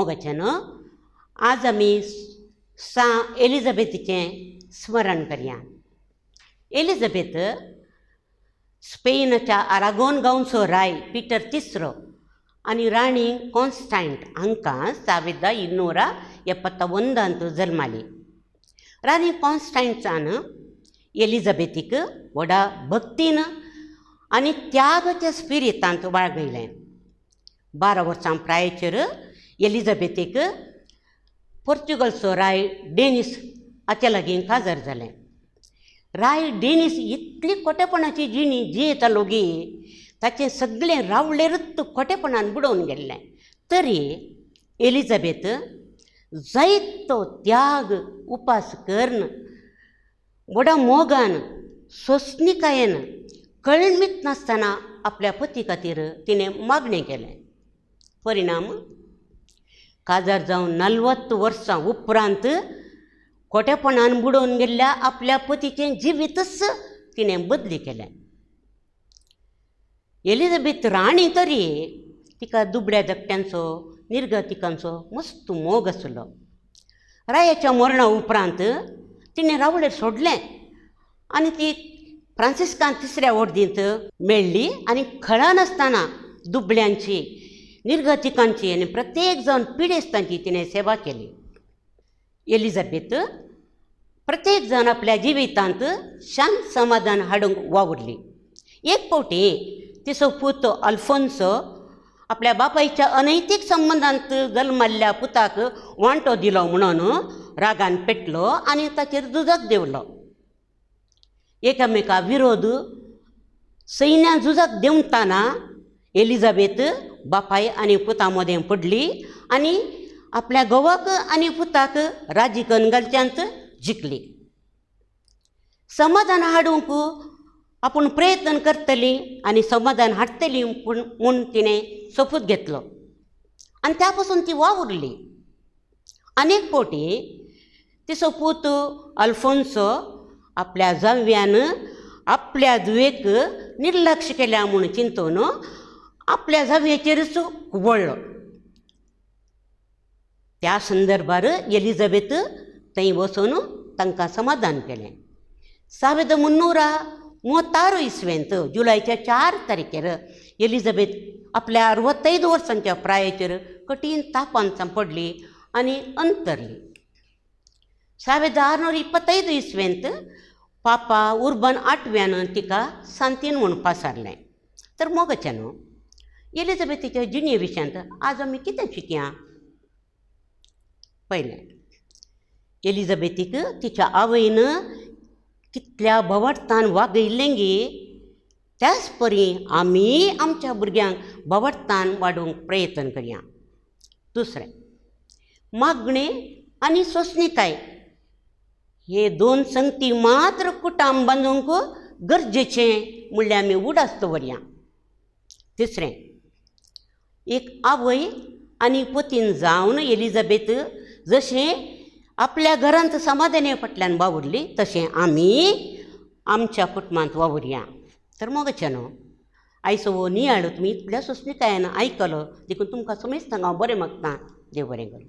मोगाच्यान आज आमी सां एलिझाबेथीचें स्मरण करया. एलिझाबेथ स्पेनाच्या आरागोन गांवचो राय पिटर तिसरो आनी राणी कॉन्स्टंट हांकां 1271 जल्माली. राणी कॉन्स्टंटान एलिझाबेथीक व्हडा भक्तीन आनी त्यागाच्या स्पिरितांत वागयलें. 12 वर्सां प्रायेचेर एलिझाबेथीक पोर्तुगलचो राय डेनिस हाचे लागीं काजार जालें. राय डेनिस इतली खोटेपणाची जिणी जियेतालो गी ताचें सगळें रावळेरूच खोटेपणान बुडोवन गेल्लें. तरी एलिझाबेथ जायतो त्याग उपास करून व्हडा मोगान सोंसणिकायेन कळमीत नासतना आपल्या पती खातीर तिणें मागणें केलें. परिणाम काजार जावन 40 वर्सां उपरांत खोटेपणान बुडोवन गेल्ल्या आपल्या पतीचें जिवीतच तिणें बदली केलें. एलिझाबेथ राणी तरी तिका दुबळ्या धाकट्यांचो निर्गतिकांचो मस्त मोग आसलो. रायाच्या मरणा उपरांत तिणें रावळेर सोडलें आनी ती फ्रांसिस्कान तिसऱ्या ओर्दींत मेळ्ळी आनी खळनासतना दुबळ्यांची निर्गतिकांची आनी प्रत्येक जावन पिडेस्तांची तिणें सेवा केली. एलिझाबेथ प्रत्येक जाण आपल्या जिवितांत शांत समाधान हाडूंक वावुरली. एक फावटी तिचो पूत अल्फोन्सो आपल्या बापायच्या अनैतीक संबंदांत जल्मल्ल्या पुताक वांटो दिलो म्हणून रागान पेटलो आनी ताचेर झुजाक देंवलो. एकामेका विरोध सैन्या झुजाक देंवतना एलिझाबेथ बापाय आनी पुता मदें पडली आनी आपल्या घोवाक आनी पुताक राजी करून घालच्यांत जिखली. समाधान हाडूंक आपूण प्रयत्न करतली आनी समाधान हाडटली पूण म्हूण तिणें सोपूत घेतलो आनी त्या पासून ती वावुरली. अनेक फावटी तिचो पूत अल्फोन्सो आपल्या जाव्यान आपल्या धुवेक निर्लक्ष केल्या म्हूण चिंतून आपल्या जावयेचेरूच खुबळ्ळो. त्या संदर्भार एलिझाबेथ थंय वचून तांकां समाधान केलें. 1336 इस्वेंत जुलयच्या 4 तारखेर एलिझाबेथ आपल्या 65 वर्सांच्या प्रायेचेर कठीण तापान सांपडली आनी अंतरली. 1625 इस्वेंत पापा उर्बन 8व्यान तिका सांतीन म्हूण पासारलें. तर मोगाच्यान एलिझाबेथीच्या जिणे विशयांत आज आमी कितें शिकया? पयलें, एलिझाबेथीक तिच्या आवयन कितल्या भवार्थान वागयल्लें गी त्याच परी आमी आमच्या भुरग्यांक भवार्थान वाडोवंक प्रयत्न करया. दुसरें, मागणें आनी सोंसणिकाय हे दोन संगती मात्र कुटाम बांदूंक गरजेचें म्हणल्यार आमी उडास दवरया. तिसरें, एक आवय आनी पतीन जावन एलिझाबेथ जशें आपल्या घरांत समाधाने फाटल्यान वावुरली तशें आमी आमच्या कुटुंबांत वावुरया. तर मोगाच्या न्हू आयचो हो नियाळ तुमी इतल्या सोंसणिकायेन आयकलो देखून तुमकां समेस्तांक हांव बरें मागता. देव बरें करूं.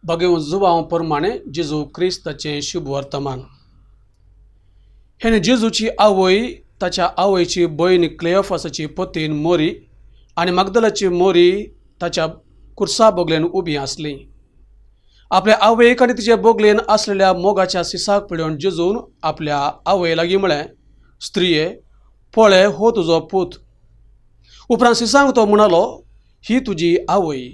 भगव जुवांव प्रमाणे जेजू क्रिस्ताचें शुभ वर्तमान. हेणे जेजूची आवय ताच्या आवयची भयण क्लेयोफासाची पतीन मोरी आनी मागदलाची मोरी ताच्या कुर्सा बोगलेन उबी आसली. आपल्या आवयक आनी तिचे बोगलेन आसलेल्या मोगाच्या सिसाक पळोवन जेजून आपल्या आवय लागीं म्हळें, स्त्रिये पळय हो तुजो पूत. उपरांत सिसांक तो म्हणालो, ही तुजी आवय.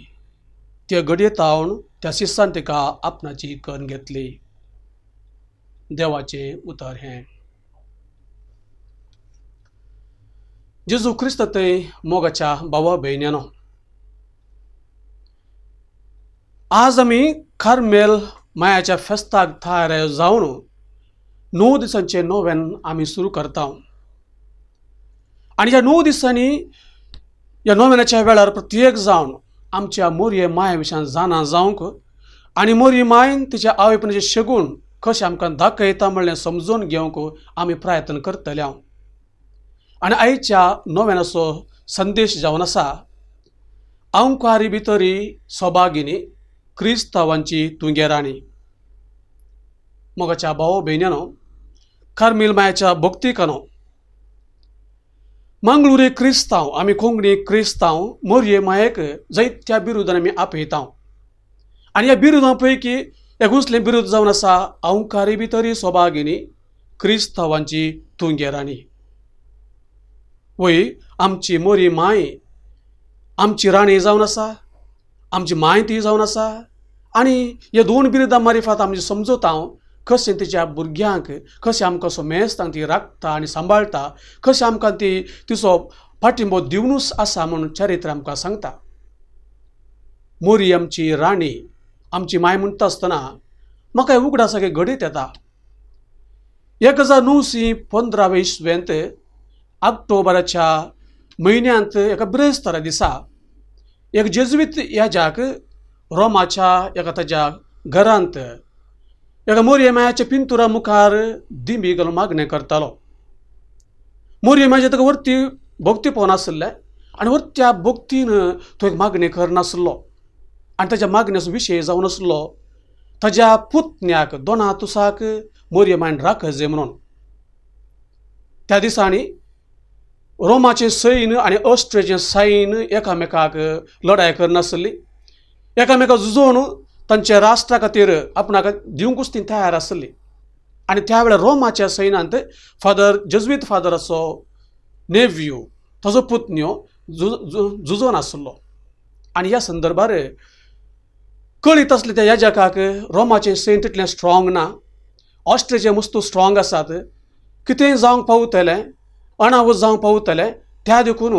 ते घडये तावन त्या सिसान तिका आपणाची करून घेतली. देवाचें उतर हें. जेजू क्रिस्त थंय मोगाच्या भावा भयण्यानो, आज आमी कार्मेल मायाच्या फेस्ताक तयार जावन 9 दिसांचें नोवेन आमी सुरू करता. आनी ह्या 9 दिसांनी ह्या नोवेनाच्या वेळार प्रत्येक जावन आमच्या मोरये माये विशयान जाणा जावंक आनी मोरये मायन तिच्या आवयपणाचें शगून कशें आमकां दाखयता म्हणलें समजून घेवंक आमी प्रयत्न करतले. आनी आयच्या नोवेनाचो संदेश जावन आसा, अंवकारी भितरी सभागिनी क्रिस्तांवांची तुंगे राणी. मोगाच्या भाव भयण्यानो, कार्मेल मायाच्या भक्तिकानो, मंगळुरी क्रिस्तांव आमी कोंकणी क्रिस्तांव मोरये मायेक जायत्या बिरुदान आमी आपयता आनी ह्या बिरुदां पैकी एक उसलें बिरुद जावन आसा अंवकारी भितरी सभागिनी क्रिस्तांवांची तुंगे राणी. वय आमची मोरी माय आमची राणी जावन आसा, आमची माय ती जावन आसा आनी ह्या दोन बिरुदां मारिफात आमी समजता कशें तिच्या भुरग्यांक कशें आमकां समेस्तांक ती राखता आनी सांबाळटा, कशें आमकां ती तिचो पाठिंबो दिवनूच आसा म्हूण चरित्र आमकां सांगता. मोरी आमची राणी आमची माय म्हणटा आसतना म्हाका उगडास घडीत येता. 1915 इसवेंत ऑक्टोबराच्या म्हयन्यांत एका बिरेस्तारा दिसा एक जेजुईत याजाक रोमाच्या एका ताज्या घरांत एका मोरये मायाच्या पिंतुरा मुखार दिंबी घालून मागणें करतालो. मोरये मायाचे ताका वरती भक्तीपण आसलें आनी वरत्या भक्तीन तो एक मागणें करनासलो आनी ताज्या मागण्याचो विशय जावन आसलो ताज्या पुतण्याक दोनातुसाक मोरये मायन राखजे म्हणून. त्या दिसांनी रोमाचें सैन आनी ऑस्ट्रियाचें सैन एकामेकाक लढाय करनासली, एकामेकाक झुजोवन तांच्या राष्ट्रा खातीर आपणाक दिवंकूच ती तयार आसली. आनी त्या वेळार रोमाच्या सैनांत फादर जेजुईत फादराचो नेव्यू ताजो पुतण्यो झुजोन आसलो आनी ह्या संदर्भार कळीत आसलें त्या याजकाक रोमाचें सैन तितलें स्ट्रॉंग ना, ऑस्ट्रियाचें मुस्तू स्ट्रॉंग आसात, कितेंय जावंक पावतलें, अणावत जावंक पावतलें. त्या देखून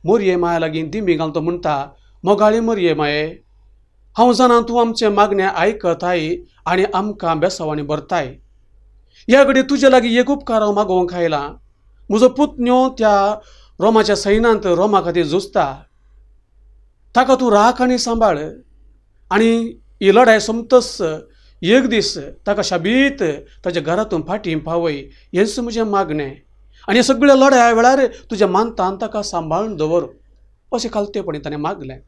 मोरये माया लागीं दिमी घालून तो म्हणटा, मोगाळी मोरये माये, हांव जाणा तूं आमचें मागणें आयकताय आनी आमकां बेसावांनी भरताय. ह्या घडये तुजे लागीं एक उपकार हांव मागोवंक आयलां. म्हजो पुतण्यो त्या रोमाच्या सैनांत रोमा खातीर झुजता, ताका तूं राख आनी सांबाळ आनी ही लढाय सोमतच एक दीस ताका शाबीत ताच्या घरातून फाटीं पावय, हेंच म्हजें मागणें आनी सगळ्या लढाया वेळार तुज्या मानतान ताका सांबाळून दवर, अशें खालतेपणी ताणें मागलें.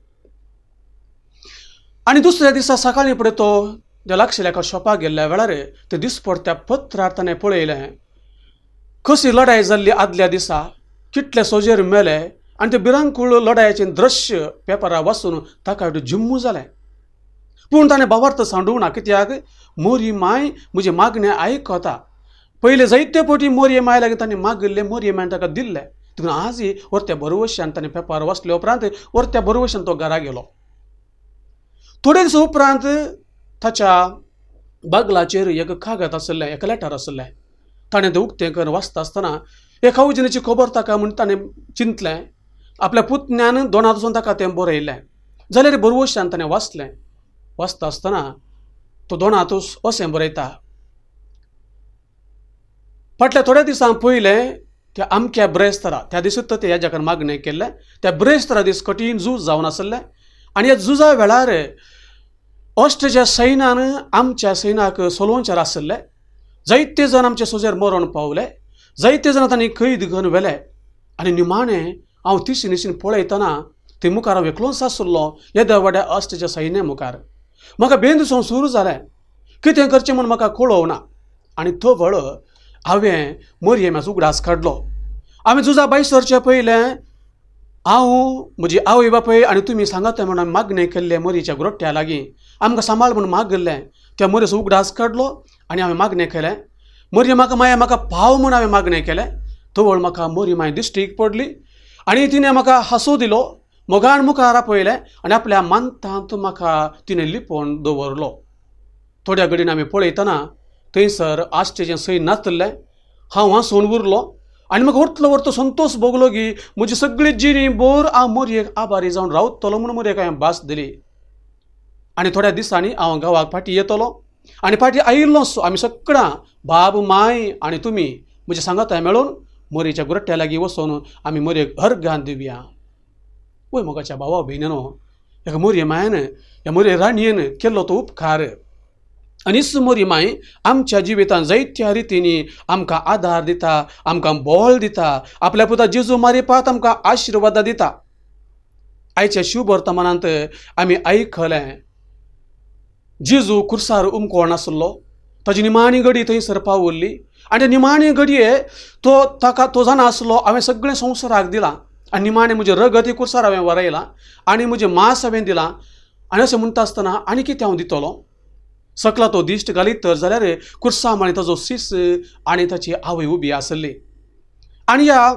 आनी दुसऱ्या दिसा सकाळीं फुडें तो त्या लागशिल्ल्या एका शॉपाक गेल्ल्या वेळार ते दिसपडत्या पत्रार ताणें पळयलें कशी लढाय जाल्ली आदल्या दिसा, कितले सोजेर मेले आनी ते भिरांकूळ लढायेचें दृश्य पेपरार वाचून ताका जिम्मू जालें. पूण ताणें भावार्थ सांडूंक ना, कित्याक मोरी माय म्हजें मागणें आयकता. पयले जायते फावटी मोरये माय लागीं ताणें मागिल्लें, मोरये मायन ताका दिल्लें. देखून आजय वरत्या भरवशान ताणें पेपर वाचले उपरांत वरत्या भरवशान तो घरा गेलो. थोडे दीस उपरांत ताच्या बागलाचेर एक कागद आसलें, एक लेटर आसलें. ताणें तें उक्तें करून वाचता आसतना एका उजनेची खबर ताका म्हूण ताणें चिंतलें. आपल्या पुतण्यान दोनांतसून ताका तें बरयलें जाल्यार भरवशान ताणें वाचलें. वाचता आसतना तो दोनातूस अशें बरयता, फाटल्या थोड्या दिसां पयलें त्या आमक्या ब्रेस्तारा, त्या दिसूच ते ह्या जगान मागणें केल्लें, त्या ब्रेस्तारा दीस कठीण झूज जावन आसलें आनी ह्या झुजा वेळार ऑस्ट्रियाच्या सैन्यान आमच्या सैन्याक सोलोवचेर आसले. जायते जाण आमचे सोजेर मरण पावले, जायते जाण तांणी कैद घेवन व्हेले आनी निमाणें हांव तिशी निशीन पळयतना ते मुखार हांव एकलोच आसलो येद्या व्हड्या ऑस्ट्रियाच्या सैन्या मुखार. म्हाका बेन दिसून सुरू जालें, कितें करचें म्हूण म्हाका कळोवना आनी तो वेळ हांवें मोरये मातसो उगडास काडलो. हांवें झुजा भायर सरचें पयलें हांव म्हजी आवय बापूय आनी तुमी सांगात म्हणून मागणें केल्लें मोरयेच्या ग्रोट्ट्या लागीं, आमकां सांबाळ म्हूण मागिल्लें. त्या मोरयेचो उगडास काडलो आनी हांवें मागणें केलें, मोरये म्हाका माया म्हाका पाव म्हूण हांवें मागणें केलें. तवळ म्हाका मोरी माय दिश्टीक पडली आनी तिणें म्हाका हांसो दिलो, मोगान मुखार आपयलें आनी आपल्या मानतांत म्हाका तिणें लिपोवन दवरलो. थोड्या घडीन आमी पळयतना थंयसर आश्टेचें सैन नासलें. हांव हांसून उरलो आनी म्हाका वरतलो वरतो संतोश भोगलो की म्हजी सगळी जिणी भर हांव मोरयेक आभारी जावन रावतलो म्हूण मोरयेक हांवें भास दिली. आनी थोड्या दिसांनी हांव गांवाक फाटीं येतलो आनी फाटीं आयिल्लोच आमी सगळां बाब माय आनी तुमी म्हज्या सांगाताय मेळून मोरयेच्या गुरट्ट्या लागीं वचून आमी मोरयेक अर्घान दिवया. वय मोगाच्या भावा भयणीनो, एका मोरये मायन ह्या मोरये राणयेन केल्लो तो उपकार आनी मोरी माय आमच्या जिवितांत जायत्या रितींनी आमकां आदार दिता, आमकां बळ दिता, आपल्या पुता जेजू मारिपात आमकां आशिर्वादां दिता. आयच्या शुभ वर्तमानांत आमी आयकलें जेजू कुर्सार उमकोण आसलो, ताजी निमाणी घडी थंयसर पावल्ली आनी निमाणी घडये तो ताका तो जाणा आसलो हांवें सगळें संवसाराक दिलां आनी निमाणें म्हजें रगत कुर्सार हांवें वरयलां आनी म्हजें मांस हांवें दिलां आनी अशें म्हणटा आसतना आनी कितें हांव दितलो। सकला तो दिश्ट घालीत तर जाल्यार कुर्सा माणी ताजो सीस आनी ताची आवय उबी आसली आनी ह्या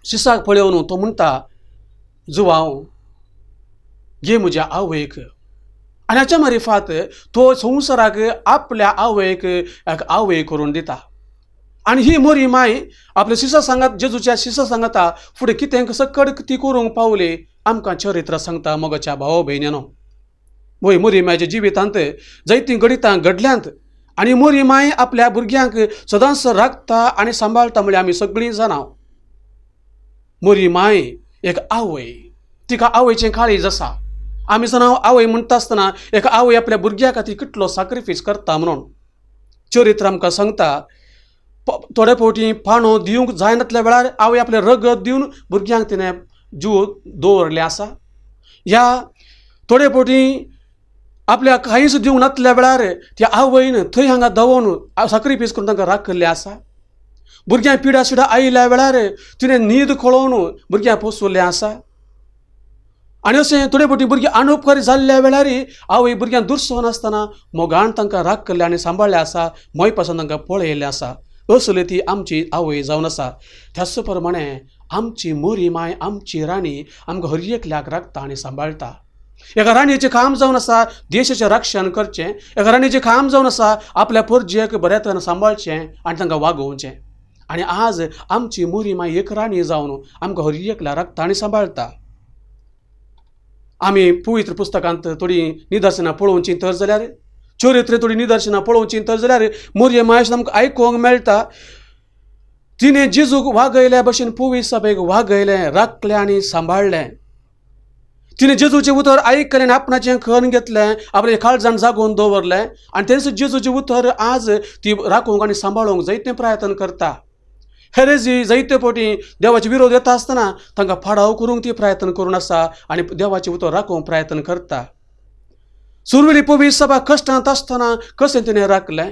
सिसाक पळोवन तो म्हणटा जुवांव घे म्हज्या आवयक। आनी हाच्या मारिफात तो संवसाराक आपल्या आवयक एक आवय करून दिता आनी ही मोरी माय आपल्या शिसा सांगात जेजूच्या शिसा सांगाता फुडें कितें कसो कडक ती करूंक पावली आमकां चरित्र सांगता मोगाच्या भाव भयण्यानो। वय मोरी मायच्या जिवितांत जायतीं घडितां घडल्यांत आनी मोरी माय आपल्या भुरग्यांक सदांच राखता आनी सांबाळटा म्हळ्यार आमी सगळीं जाणां। मोरी माय एक आवय, तिका आवयचें काळीज आसा। आमी जाणां आवय म्हणटा आसतना एक आवय आपल्या भुरग्या खातीर कितलो साक्रिफायस करता म्हणून चरित्र आमकां सांगता। थोडे फावटी पाणो दिवंक जायनातल्या वेळार आवय आपलें रगत दिवन भुरग्यांक तिणें जीव दवरलें आसा। ह्या थोडे फावटी आपल्या कांयच दिवंक नातल्या वेळार त्या आवयन थंय हांगा धांवोवन साक्रिफायस करून तांकां राखिल्लें आसा। भुरग्यांक पिडा सिडा आयिल्ल्या वेळार तिणें न्हीद खळोवन भुरग्यांक पोसवल्लें आसा। आनी अशें थोडे फावटी भुरगीं अनुपकारी जाल्ल्या वेळार आवय भुरग्यांक दुरसो नासतना मोगान तांकां राखिल्लें आनी सांबाळ्ळें आसा, मोय पासून तांकां पळयल्लें आसा। असली ती आमची आवय जावन आसा। त्याच प्रमाणे आमची मोरी माय आमची राणी आमकां हर एकल्याक राखता आनी सांबाळटा। एका राणयेचें काम जावन आसा देशाचें रक्षण करचें, एका राणयेचें काम जावन आसा आपल्या परजेक बऱ्या तरेन सांबाळचें आनी तांकां वागोवचें। आनी आज आमची मोरी माय एक राणी जावन आमकां हर एकल्याक राखता आनी सांबाळटा। आमी पवित्र पुस्तकांत थोडीं निदर्शनां पळोवचीं तर जाल्यार चरित्र थोडीं निदर्शनां पळोवचीं तर जाल्यार मोरये मायेश आमकां आयकूंक मेळटा तिणें जेजूक वागयल्या भशेन पवित्र सभेक वागयलें, राखलें आनी सांबाळ्ळें। तिणें जेजूचें उतर आयकलें आनी आपणाचें खण घेतलें, आपलें काळजान जागोवन दवरलें आनी तेंच जेजूचें उतर आज ती राखूंक आनी सांबाळूंक जायतें प्रयत्न करता। हेरेजी जायते फावटी देवाचे विरोध येता आसतना तांकां फाडाव करूंक ती प्रयत्न करून आसा आनी देवाचें उतर राखूंक प्रयत्न करता। सुरवेली पवित्र सभा कश्टांत आसतना कशें तिणें राखलें,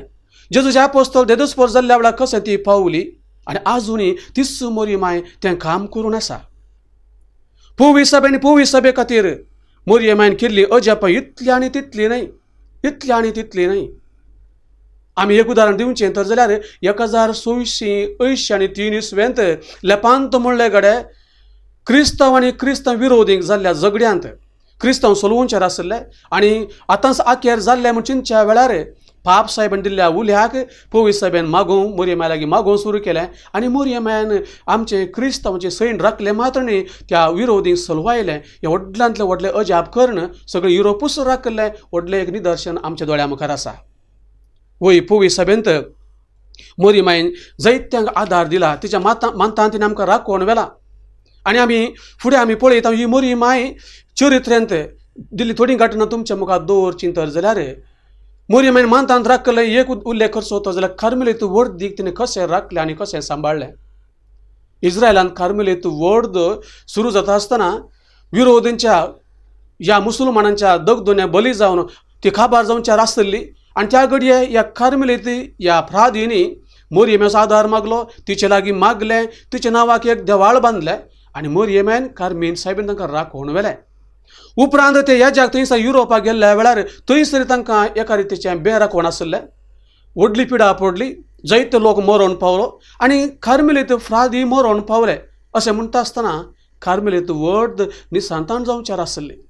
जेजूचे आपोस्तल देदोस्पोर जाल्ल्या वेळार कशें ती पावली आनी आजुनूय तीच मोरी माय तें काम करून आसा। पवित्र सभा आनी पवित्र सभे खातीर मोरये मायन केल्ली अजापां इतली आनी तितली न्हय, इतली आनी तितली न्हय। आमी एक उदाहरण दिवचें तर जाल्यार 1683 इसवेंत लेपांत म्हणले गडे क्रिस्तांव आनी क्रिस्तांव विरोधींक जाल्ल्या झगड्यांत क्रिस्तांव सोलवूंचेर आसले आनी आतांच आखेर जाल्ले म्हूण चिंतच्या वेळार पाप साहेबान दिल्ल्या उल्याक पवित्र साहेबान मागूंक मोरये माया लागीं मागूंक सुरू केलें आनी मोरये मायान आमचें क्रिस्तांवाचें सैन राखलें मात्र न्ही त्या विरोधींक सलवायलें। हें व्हडल्यांतलें व्हडलें अजाप कर्ण सगळें युरोपूच राखिल्लें व्हडलें एक निदर्शन आमच्या दोळ्या मुखार आसा। वय पवित्र सभेंत मोरी मायन जायत्यांक आदार दिला, तिच्या मांतान तिणें आमकां राखोवन व्हेला आनी आमी फुडें आमी पळयता ही मोरी माय चरित्रेंत दिल्ली थोडी घटना तुमच्या मुखार दवरची तर जाल्यार मोरी मायन मांतान राखलें एक उल्लेख करचो तो जाल्यार कार्मेलीत वर्दीक तिणें कशें राखलें आनी कशें सांबाळ्ळें। इस्रायलान कार्मेलीत वर्द सुरू जाता आसतना विरोधींच्या ह्या मुसलमानांच्या दगदोन्या बली जावन ती खाबार जावच्यार आसली आनी त्या घडये ह्या कार्मेलीत ह्या फ्रादींनी मोरये मायचो आदार मागलो, तिचे लागीं मागलें, तिच्या नांवाक एक देवाळ बांदलें आनी मोरये मायन कार्मेन सायबीन तांकां राखोवन व्हेलें। उपरांत ते ह्याच्याक थंयसर युरोपाक गेल्ल्या वेळार थंयसर तांकां एका रितीचें बे राखोवन आसलें, व्हडली पिडा पडली, जायते लोक मरोन पावलो आनी कार्मेलीत फ्रादी मरोन पावले। अशें म्हणटा आसतना कार्मेलीत व्हड निसंतान जावच्यार आसली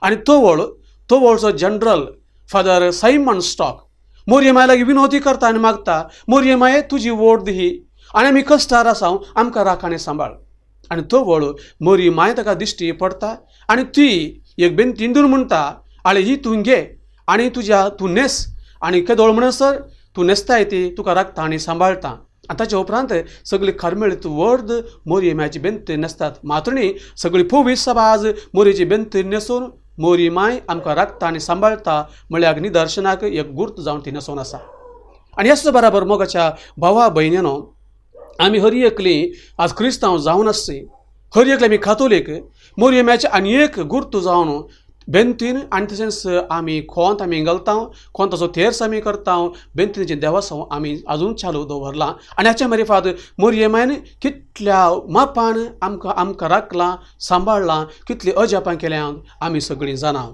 आनी तवळचो जनरल फादर सायमन स्टॉक मोरये माय लागीं विनवती करता आनी मागता, मोरये माये तुजी वोट ही आनी आमी कश्टार आसा आमकां राख आनी सांबाळ। आनी तवळ मोरी माय ताका दिश्टी पडटा आनी ती एक बेंतीन दिवन म्हणटा आळे ही तूं घे आनी तुज्या तूं न्हेस आनी केदोळ म्हणसर तूं न्हेसताय ती तुका राखता आनी सांबाळटा। आनी ताच्या उपरांत सगळी कार्मेलीत वर्द मोरये मायची बेंती न्हेसतात मात्र न्ही सगळी पवित्र सभा आज मोरयेची बेंती न्हेसून मोरी माय आमकां राखता आनी सांबाळटा म्हळ्यार निदर्शनाक एक गुर्त जावन ती न्हेसोवन आसा। आनी ह्याच बराबर मोगाच्या भावा भयणीनो आमी हर एकली आज क्रिस्तांव जावन आसची, हर एकले आमी कातोलीक मोरयेमायचें आनी एक गुर्तू जावन बेंतीन आनी तशेंच आमी खोंत आमी घालता, खोंताचो तेर्स आमी करता, बेंतीचें देवासांव आमी आजून चालू दवरलां. आनी हाचे मारिफात मोरयेमायन कितल्या मापान आमकां आमकां राखलां, सांबाळ्ळां, कितलीं अजापां केल्या आमी सगळीं जाणां.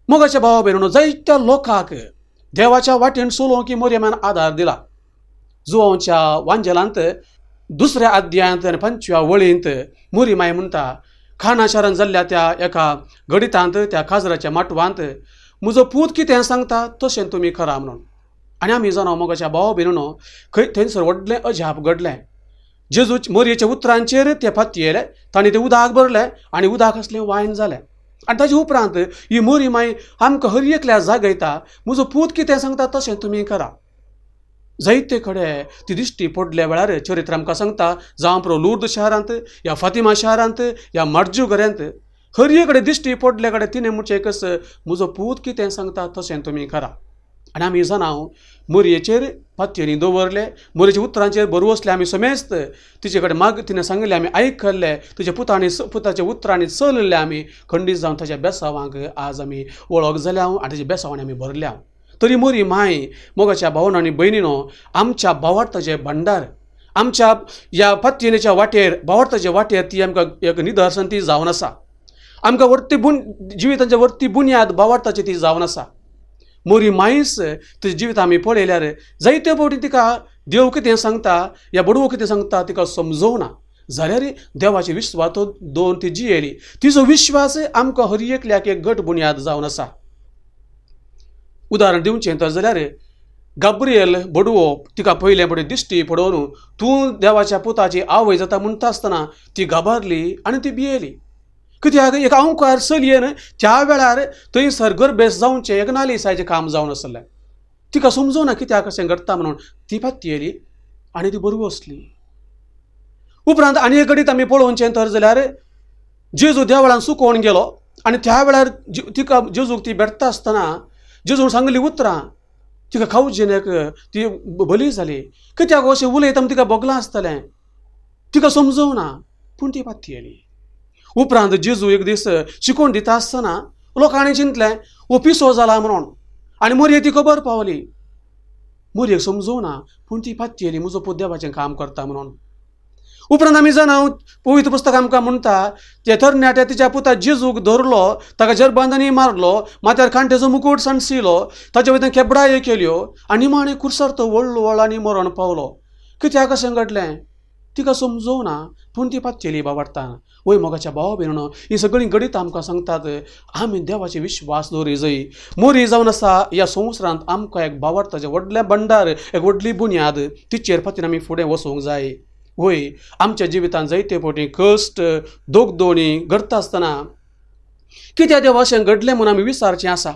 मोगाच्या भावा भयणीनो, जायत्या लोकांक देवाच्या वाटेन चलोवंक की मोरयेमायन आदार दिला. जुवांच्या वांजेलांत दुसऱ्या अध्यायांत आनी 5व्या वळींत मोरीमाय म्हणटा, खाणा शारांत जाल्ल्या त्या एका गडितांत, त्या काजराच्या माटवांत म्हजो पूत कितें सांगता तशें तुमी करा म्हणून. आनी आमी जाणा मोगाच्या भावा भयणीनो, खंय थंयसर व्हडलें अजाप घडलें. जेजू मोरयेच्या उतरांचेर ते फातयेले, तांणी तें उदक भरलें आनी उदक आसलें वायन जालें. आनी ताजे उपरांत ही मोरी माय आमकां हर एकल्या जागयता, म्हजो पूत कितें सांगता तशें तुमी करा. जायते कडेन ती दिश्टी पडल्या वेळार चरित्र आमकां सांगता, जावं पुरो लुर्द शारांत या फातिमा शारांत या मार्जू घरांत हर एक कडेन दिश्टी पडल्या कडेन तिणें म्हणचें एकच, म्हजो पूत कितें सांगता तशें तुमी करा. आनी आमी जाणा मोरयेचेर फातयेनी दवरले, मोरयेच्या उतरांचेर बरवसले आमी समेस्त, तिचे कडेन माग तिणें सांगिल्लें आमी आयकल्लें, तुज्या पुतांनी पुताच्या उतरांनी चलले आमी, खंडीत जावन ताच्या बेसावांक आज आमी वळख जाल्या आनी ताच्या बेसावांनी आमी भरल्या. तरी मोरी माय मोगाच्या भावन आनी भयणीनो, आमच्या भावार्थाचें भंडार, आमच्या ह्या फातयेच्या वाटेर, भावार्थाच्या वाटेर ती आमकां एक निदर्शन ती जावन आसा. आमकां वरती जिवितांच्या वरती बुन्याद भावार्थाची ती जावन आसा. मोरी मायस तुजें जिवीत आमी पळयल्यार जायते फावटी तिका देव कितें सांगता या बडवो कितें सांगता तिका समजोवना, जाल्यार देवाचे विश्वास दोन ती जियेली. तिचो विश्वास आमकां हर एकल्याक एक घट बुन्याद जावन आसा. उदाहरण दिवचें तर जाल्यार गाब्रियल बडवो तिका पयलें फुडें दिश्टी पडोवन तूं देवाच्या पुताची आवय जाता म्हणटा आसतना ती घाबरली आनी ती भियेली. कित्याक एक अंकार चलयेन त्या वेळार थंयसर गर्भेस जावचें एक नालिसाचें काम जावन आसलें. तिका समजूना कित्याक अशें घडटा म्हणून ती फातयेली आनी ती बरी बसली. उपरांत आनी एक घडीत आमी पळोवचें तर जाल्यार जेजू देवळान सुकोवन गेलो आनी त्या वेळार तिका जेजूक ती भेटता आसतना जेजून सांगली उतरां तिका खावचें एक ती बली जाली. कित्याक अशें उलयता तिका भोगलां आसतलें, तिका समजूना, पूण ती फातयेली. उपरांत जेजू एक दीस शिकोवन दिता आसतना लोकांनी चिंतलें हो पिसो जाला म्हणून आनी मोरये ती खबर पावली. मोरयेक समजूना, पूण ती फातयेली, म्हजो पूत देवाचें काम करता म्हणून. उपरांत आमी जाणा पवित्र पुस्तक आमकां म्हणटा ते तरणाट्या तिच्या पुता जेजूक धरलो, ताका जरबांदांनी मारलो, माथ्यार कांट्याचो मुकूट सांडसिलो, ताचे वयल्यान केबडायो केल्यो आनी निमाणें कुर्सार तो व्हडलो व्हड आनी मरण पावलो. कित्याक अशें घडलें तिका समजूना, पूण ती फातयेली बाबाडटा. वय मोगाच्या भावा भयणीनो, ही सगळीं गणितां आमकां सांगतात आमी देवाचे विश्वास दवरी जय. मोरी जावन आसा ह्या संवसारांत आमकां एक भावार्थाचें व्हडलें भंडार, एक व्हडली बुन्याद, तिचेर फातीन आमी फुडें वचूंक जाय. वय आमच्या जिवितांत जायते फावटी कश्ट दोगदोणी घडटा आसतना कित्याक देवा अशें घडलें म्हूण आमी विचारचें आसा,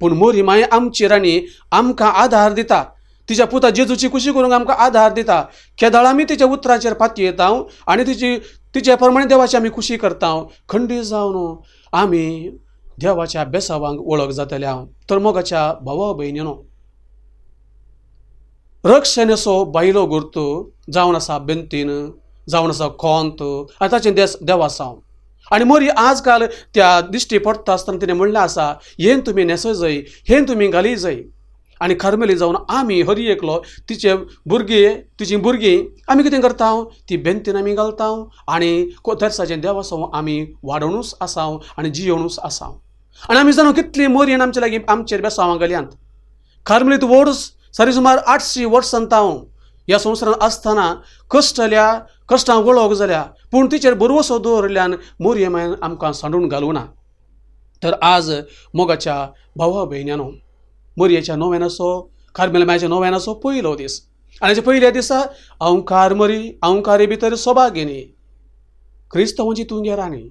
पूण मोरी माय आमची राणी आमकां आदार दिता, तिच्या पुता जेजूची खुशी करूंक आमकां आदार दिता. केदाळ आमी तिच्या उतरांचेर पातयेता आनी तिची तिचे प्रमाणे देवाची आमी खुशी करता. खंडीत जावन आमी देवाच्या बेसावांक वळख जातले. हांव तर मोगाच्या भावा भयणीनो, रक्षणेचो बायलो गुर्तू जावन आसा बेंतीन, जावन आसा कोंत आनी ताचें देवासांव. आनी मोरी आज काल त्या दिश्टी पडटा आसतना तिणें म्हणलें आसा, हें तुमी न्हेसय जाय, हें तुमी घाली जाय. आनी कार्मेली जावन आमी हर एकलो तिचे भुरगीं तिचीं भुरगीं आमी कितें करता, ती बेंतीन आमी घालता आनी तेर्साचें देवासांव आमी वाडोवनूच आसा आनी जियोवनूच आसा. आनी आमी जाणा कितली मोरयेन आमचे लागीं आमचेर बेसांवां घाल्यांत. कार्मेलीत वर्स सारी सुमार 800 वर्सां हांव ह्या संवसारांत आसतना कश्टल्या कश्टां वळख जाल्या, पूण तिचेर बरवसो दवरिल्ल्यान मोरये मायन आमकां सांडून घालूना. तर आज मोगाच्या भावा भयण्यानो, मोरयेच्या नोव्यानाचो, कार्मेल मायच्या नोव्यानाचो पयलो दीस आनी हाच्या पयल्या दिसा अंकार मरी अंकारी भितर सोबागिनी क्रिस्तांवाची तुंगे राणी.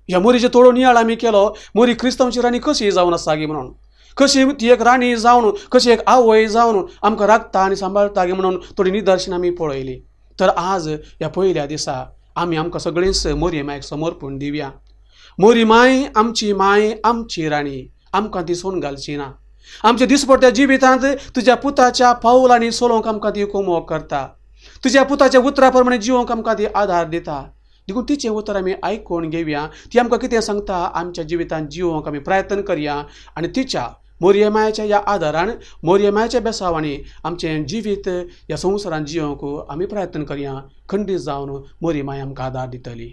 ह्या मोरीचें थोडो नियाळ आमी केलो, मोरी क्रिस्तांवाची राणी कशी जावन आसा गी म्हणून, कशी ती एक राणी जावन, कशी एक आवय जावन आमकां राखता आनी सांबाळटा गी म्हणून थोडी निदर्शनां आमी पळयली. तर आज ह्या पयल्या दिसा आमी आमकां सगळींच मोरी मायक समर्पण दिवया. मोरी माय आमची माय, आमची राणी, आमकां ती सोडून घालची ना. आमच्या दिसपट्ट्या जिवितांत तुज्या पुताच्या पावलांनी चलोवंक आमकां ती कोमोक करता. तुज्या पुताच्या उतरा प्रमाणे जिवोंक आमकां ती आदार दिता. देखून तिचें उतर आमी आयकून घेवया. ती आमकां कितें सांगता आमच्या जिवितांत जिवोंक आमी प्रयत्न करया आनी तिच्या मोरये मायाच्या ह्या आदारान, मोरये मायाच्या बेसावांनी आमचें जिवीत ह्या संवसारांत जिवोंक आमी प्रयत्न करया. खंडीत जावन मोरी माय आमकां आदार दितली.